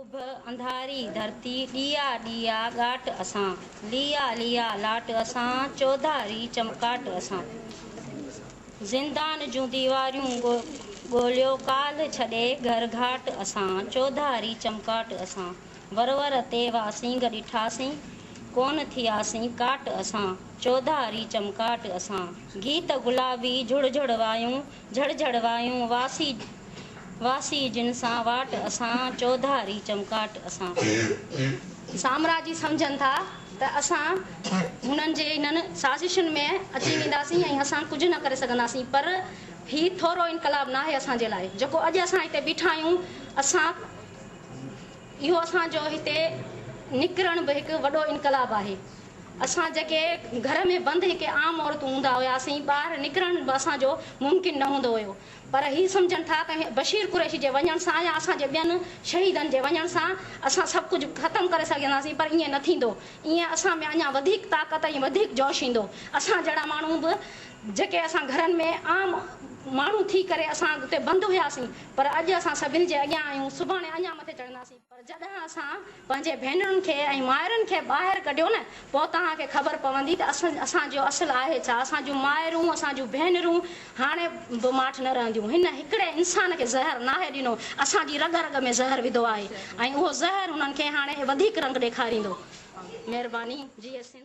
اڀ انڌاري ڌرتي، ڏيئا ڏيئا ڳاٽ اسان، ليئا ليئا لاٽ اسان، چوڌاري چمڪاٽ اسان. زندان جون ديواريون ڳوليو، ڪالهه ڇڏي گهر گهاٽ اسان، چوڌاري چمڪاٽ اسان. ور ور تي واسينگ ڏٺاسين، ڪونه ٿياسين ڪاٽ اسان، چوڌاري چمڪاٽ اسان. گيت گلابي جھڙ جھڙ وايون، جھڙ جھڙ وايون، واسي واسي جن سان واٽ اسان، چوڌاري چمڪاٽ اسان. سامراجي سمجهن ٿا ته اسان هنن جي انهن سازشن ۾ اچي وينداسين ۽ اسان ڪجهه نه ڪري سگهنداسين پر هي ٿورو انقلاب ناهي اسان جي لاء جيڪو اڄ اسان هتي بيٺا آهيون اسان اهو اسان جو هتي نڪرڻ به هڪ وڏو انقلاب آهي. اسان جيڪي گهر ۾ بند هڪ عام عورتون هوندا هياسين، ٻاهر نڪرڻ به اسان جو ممڪن نه هوندو هيو. پر هي سمجهن ٿا ته بشير قريشي جي وڃڻ سان يا اسان جي ٻين شهيدن جي وڃڻ سان اسان سڀ ڪجهه ختم ڪري سگهنداسين پر ائين نه ٿيندو. ائين اسان ۾ اڃا وڌيڪ طاقت ۽ وڌيڪ جوش ايندو. اسان جهڙا ماڻهو به جيڪي اسان گهرن ۾ عام ماڻهو ٿي ڪري اسان اتي بند هياسين پر اڄ اسان سڀني جي اڳيان آهيون، سڀاڻي اڃا مٿي چڙهنداسين. پر جڏهن اسان پنهنجي ڀينرن کي ۽ مائرن کي ٻاهر ڪڍيو نه، پوء توهان کي خبر پوندي ته اسان جو اصل آهي ڇا؟ اسان جون مائرون، اسان جون ڀينرون هاڻي به ماٺ نه رهنديون. هن هڪڙي انسان کي زهر ناهي ڏنو، اسان جي رڳ رڳ ۾ زهر وڌو آهي ۽ اهو زهر هنن کي هاڻي وڌيڪ رنگ ڏيکاريندو. مهرباني. جيئي سنڌ.